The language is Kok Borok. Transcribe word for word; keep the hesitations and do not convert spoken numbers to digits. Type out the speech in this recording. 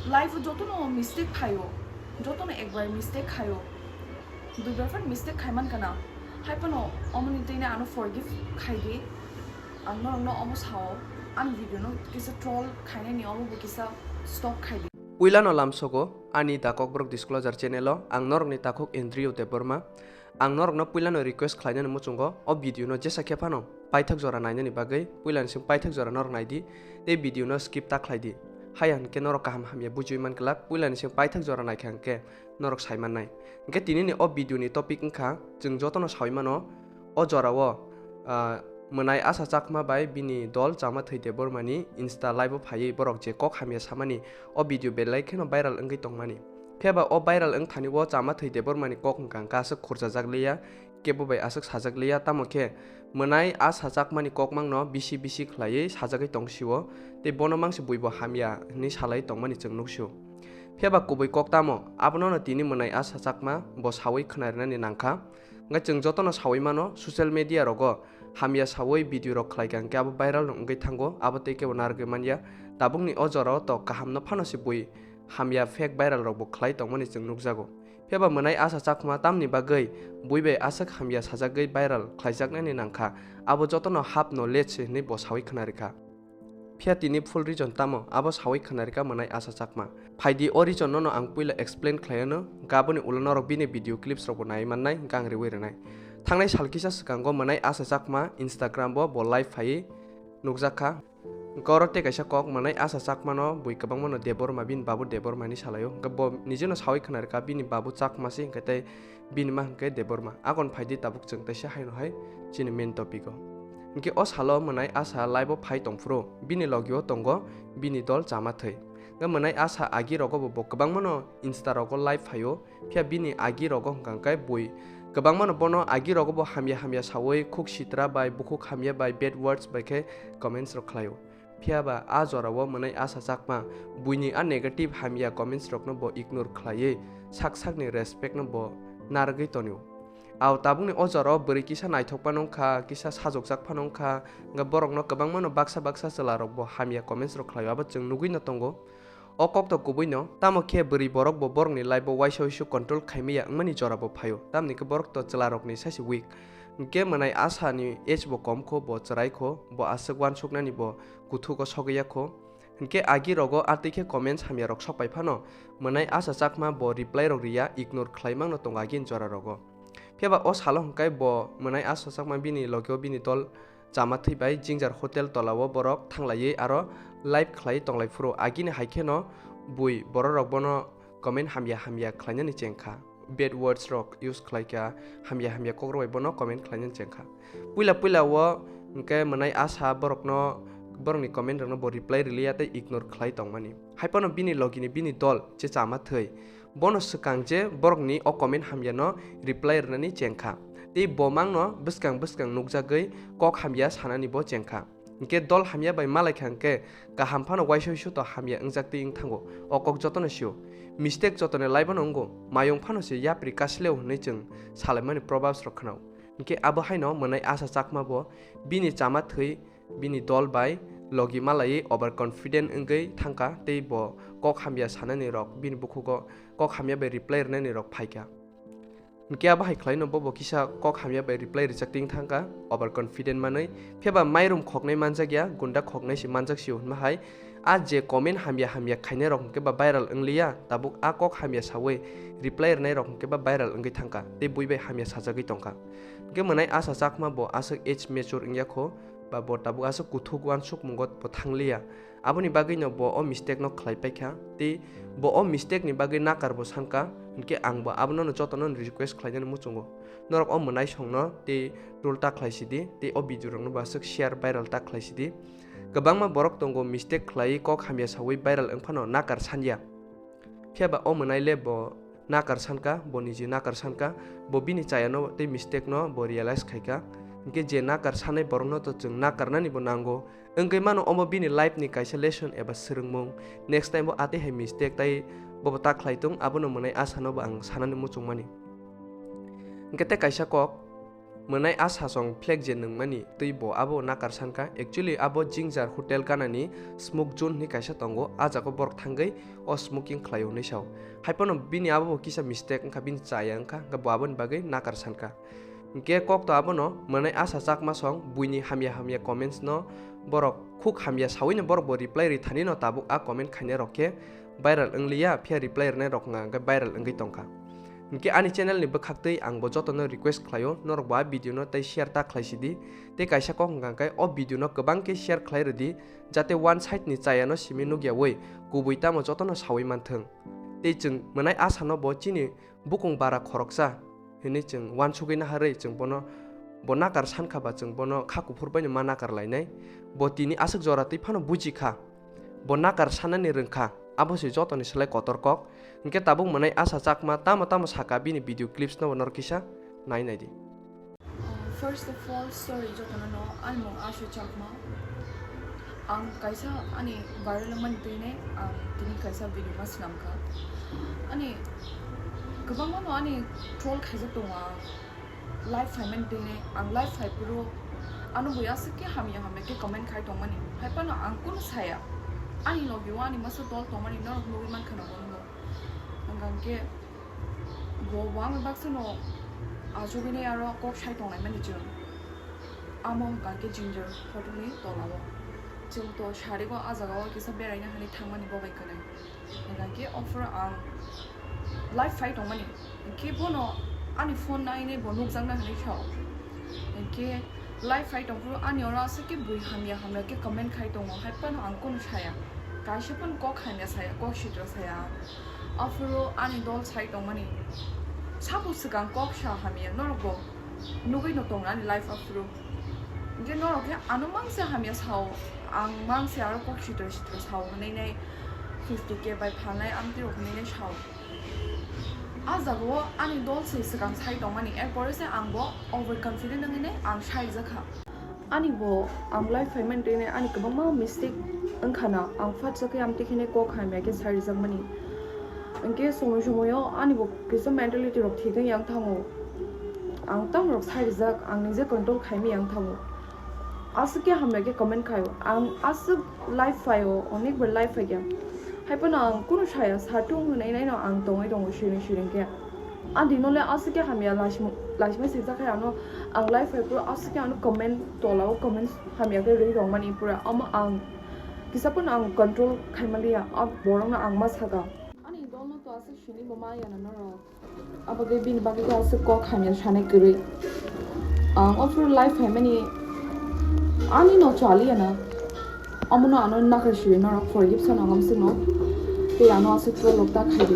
Life o jotono mistake phaio, jotono ekbar mistake khaio, duibar phano mistake khaiman kana, hai phano omoni tini ano forgive khaidi. Ang norokno omo sao, ani video no kisa troll khainani omo bo kisa stop khaidi. Puilano lamsogo ani Da Kokborok Disclosure channel o ang norokni takhuk Andrew Debbarma. Ang norokno puilano request khlainani muchungo o video no jesa khe phano paithak jora nainani bagwi puilani simi paithak jora norok naidi tei video no skip ta khlaidi. Haya hinkhe norok kaham hamya bujiwi man glak, puilani simi paithak jora naikha hinkhe norok sai mannai. Hinkhe tinini o video ni topic wngkha, chwng jotono sawi mano, o jorao, ah, Mwnai Asha Chakma bai bini dol Chamathwi Debbarmani Insta live o phaiwi borok je kok hamya samani o video belai kheno viral wngwi tongmani. Phiya ba o viral wngthani o Chamathwi Debbarmani kok hwnkha hwnkhe aswk khurchajak liya, kebo bai aswk sajak liya, tamo khe Mwnai Asha Chakmani kokmangno bisi bisi khlaiwi sajagwi tong sio, tei bono mangsi buibo hamya hwnwi salai tongmani chwng nuk sio. Phiya ba kubui kok tamo, abono no tini Mwnai Asha Chakma bo sawi khwnarinani nangkha. Hwnkhe chwng jotono sawi mano, social media rogo hamya sawi video rok khlai kha, hwnkhe abo viral no wngwi thango, abo tei kebo narwgwi manya. Tabukni o jorao to kahamno phano se bui hamya fake viral rok bo khlai tongmani chwng nukjago. Phiya ba Mwnai Asha Chakma tamni bagwi bui bai aswk hamya sajagwi viral khlaijaknani nangkha, abo jotono hap no let se hwnwi bo sawi khwnarikha. Phiya tini full reason tamo, abo sawi khwnarikha Mwnai Asha Chakma. Phaidi o reason no no ang puila explain khlaiano, hwnkhe aboni ulo norok bini video clips rok bo nai mannai, hwnkhe ang riwi rwnai. Thangnai sal kisa swkango Mwnai Asha Chakma Instagram bo bo live phaiwi nukjakha. Hwnkhe oro tei kaisa kok, Mwnai Asha Chakmano bui kwbangmano Debbarma, bini babu Debbarma hinwi salaio. Hwnkhe bo nijeno sawi khwnarikha bini babu Chakma se, hwnkhe tei bini ma hwnkhe Debbarma. Agon phaidi tabuk chwng teisa haino hai chini main topic o. Hwnkhe o salo Mwnai Asha live o phai tongphuru bini logio tongo bini dol Chamathwi. Hwnkhe Mwnai Asha agi rogo bo, bo kwbangmano Insta rogo live phaio. Phiya bini agi rogo hwnkha khe bui kwbangmano bono agi rogo bo hamya hamya sawi, khuk sitra bai, bukhuk hamya bai, bad words bai khe comments rok khlaio. Phiya ba a jorao Mwnai Asha Chakma buini a negative hamya comments rokno bo ignore khlaiwi sak sakni respect no bo narwgwi tonio. Ao tabukni o jorao bwrwi kisa naithok phano wngkha, kisa sajokjak phano wngkha, hwnkhe borokno kwbangmano baksa baksa chwla rok bo hamya comments rok khlaio, abo chwng nugwi no tongo. O kok to kubui no, tamo khe bwrwi borok bo borokni life o waisa waisa control khaimaya wngmani jora bo phaio, tamni khe borok to chwla rokni saisi weak. Hwnkhe Mwnai Asha ni age bo kom kho, bo chwrai kho, bo aswk uansuknani bo kuthuk o sogwi ya kho. Hwnkhe agi rogo a twi khe comments hamya rok sok pai phano Mwnai Asha Chakma bo reply rok riya, ignore khlai mangno tongo agi ni jora rogo. Phiya ba o salo hwnkhe bo Mwnai Asha Chakma bini logio bini dol Chamathwi bai Jingjar hotel tola o borok thanglaiwi aro live khlai tonglai phuru agini hai kheno bui borok rok bono comment hamya hamya khlainani chengkha, bad words rok use khlaikha, hamya hamya kokrok bai bono comment khlainani chengkha. Puila puila o hwnkhe Mwnai Asha borokno, borokni comment rokno bo reply rwliya tei ignore khlai tongmani. Hai phano bini logini bini dol je Chamathwi, bono swkang je borokni o comment hamyano reply rwnani chengkha. Tei bo mangno bwskang bwskang nukjagwi kok hamya sanani bo chengkha. Hwnkhe dol hamya bai malaikha hwnkhe kaham phano waisa waisa to hamya wngjak twi wng thango. O kok jotono sio. Mistake jotoni life-o no wngo. Mayung phano se yapri kasileo hwnwi chwng salaimani proverbs rok khwnao. Hwnkhe abo haino Mwnai Asha Chakma bo bini Chamathwi bini dol bai logi malaiwi over confident wngwi thangkha tei bo kok hamya sanani rok bini bukhugo kok hamya bai reply rwnani rok phaikha. Hwnkhe abo hai khlaino bobo kisa kok hamya bai reply rijak twi thangkha over confident manwi. Phiya ba mairum khoknai manjak ya, gunda khoknai se manjak sio hwnma hai. A je comment hamya hamya khainai rok hwnkhe ba viral wngliya, tabuk a kok hamya sawi reply rwnai rok hwnkhe ba viral wngwi thangkha tei bui bai hamya sajagwi tongkha. Hwnkhe Mwnai Asha Chakma bo aswk age mature wngya kho, ba bo tabuk aswk kuthuk uansukmungo bo thangliya. Aboni bagwino bo o mistake no khlai paikha tei bo o mistake ni bagwi nakar bo sankha, hinkhe ang bo abono no jotono request khlainani muchungo. Norok o mwnaisongno tei troll ta khlai sidi tei o video rokno bo aswk share viral ta khlai sidi. Kwbangma borok tongo mistake khlaiwi kok hamya sawi viral wngphano nakar sanya. Phiya ba o mwnai le bo nakar sankha, bo niji nakar sankha, bo bini chayano tei mistake no bo realize khaikha. Hinkhe je nakar sanai borokno to chwng nakarnani bo nango. Wngwi mano omo bini life ni kaisa lesson eba swrwngmung. Next time bo atwi hai mistake tai bobo ta khlai tung, abono mwnai Asha no bo ang sanani muchungmani. Hinkhe tei kaisa kok, Mwnai a sachong flag je nungmani twi bo abo nakar sankha. Actually abo Jingjar Hotel ganani smoke zone hinwi kaisa tongo, a jaga borok thangwi o smoking khlaio hinwi sao. Haiphano bini abo bo kisa mistake wngkha, bini chaya wngkha, hwnkhe bo aboni bagwi nakar sankha. Hwnkhe kok to abono mwnai Asha Chakma song buini hamya hamya comments no borok khuk hamya sawino borok bo reply rithani no tabuk a comment khainai rok khe viral wngliya, phiya reply rwnai rok wngkha hwnkhe viral wngwi tongkha. Hwnkhe ani channel ni bwkhaktwi ang bo jotono request khlaio, norok bo a video no tei share ta khlai sidi, tei kaisa kok hwnkha hwnkhe o video no kwbang khe share khlai rwdi, jate one side ni chaya no simi nukyawi kubui tamo jotono sawi manthwng. Tei chwng mwnai Asha no bo chini bukung bara khoroksa hinwi chwng uansugwi naharwi chwng bono, bo nakar sankha ba chwng bono kha kuphur baino ma nakar lainai. Bo tini aswk jora twi phano buji kha, bo nakar sanani rwng kha, abo se jotoni slai kotor kok. Hwnkhe tabuk mwnai Asha Chakma tamo tamo saka bini video clips no bo norok kisa nai nai di. First of all, sorry jotono no, ani mung Asha Chakma. Ang kaisa ani viral wngmani twini ang tini kaisa video ma swnam kha. Ani kwbangma no ani troll khaijak tongo ang. Live phaimani twini ang live phai phuru ano bui aswk khe hamya hamya khe comment khai tongmani. Haiphano ang kunu saya. Ani logi o ani masa dol tongmani norok nugwi mankha no bono. Hwnkha hwnkhe bo wngwi baksa no achugwini aro kok sai tonglaimani chwng. Amo hwnkha khe Ginger Hotel ni tola o. Chwng to sari o a jaga o kisa beraina hinwi thangmani bo bai kwrwi. Hwnkha khe o phuru ang live phai tongmani. Hwnkhe bono ani phone nainai bo nukjakna hinwi sao. Hwnkhe live phai tongphuru ani oro aswk khe bui hamya hamya khe comment khai tongo, haiphano ang kunu saya. Kaisa phano kok hamya saya, kok sitra saya. Aphuru ani dol sai tongmani. Sabo swkang kok sa hamya, norok bo nugwi no tongo ani live aphuru. Hwnkhe norok khe ano mangse hamya sao, ang mangse aro kok sitra sitra sao, hwnwi nai fifty K bai phalnai amtwi rok hwnwi nai sao. A jaga o ani dol se swkang sai tongmani, er pore se ang bo over confident wngwi nai ang sai jakha. Ani bo ang live phaimani twini ani kwbangma mistake wngkha na, ang phatsa khe amtwi kheno kok hamya khe sai rijakmani. Hwnkhe somoi somoi o ani bo kisa mentality rok thik wng yang thango. Ang tamo rok sai rijak, ang nije control khaimani yang thango. Aswk khe hamya khe comment khaio. Ang aswk live phaio, onek bar live phaikha. Haiphano ang kunu saya, satung hwnwi naino ang tongwi tongo siring siring khe. Ang dino le aswk khe hamya laisima, laisima swijak hai ano ang live phai phuru aswk khe ano comment tola o comment hamya khe rwi rwmani pura. Omo ang kisa phano ang control khaimaliya, a borokno ang ma saka. Ani dolno to aswk sini bo ma yana norok. Abagwi bini bagwi khe aswk kok hamya sanai kwrwi. Ang o phuru live phaimani ani no chaliya na. Omono ano nakar siri norok forgive sana ngamswkno. Tei ano aswk prolog ta khaidi.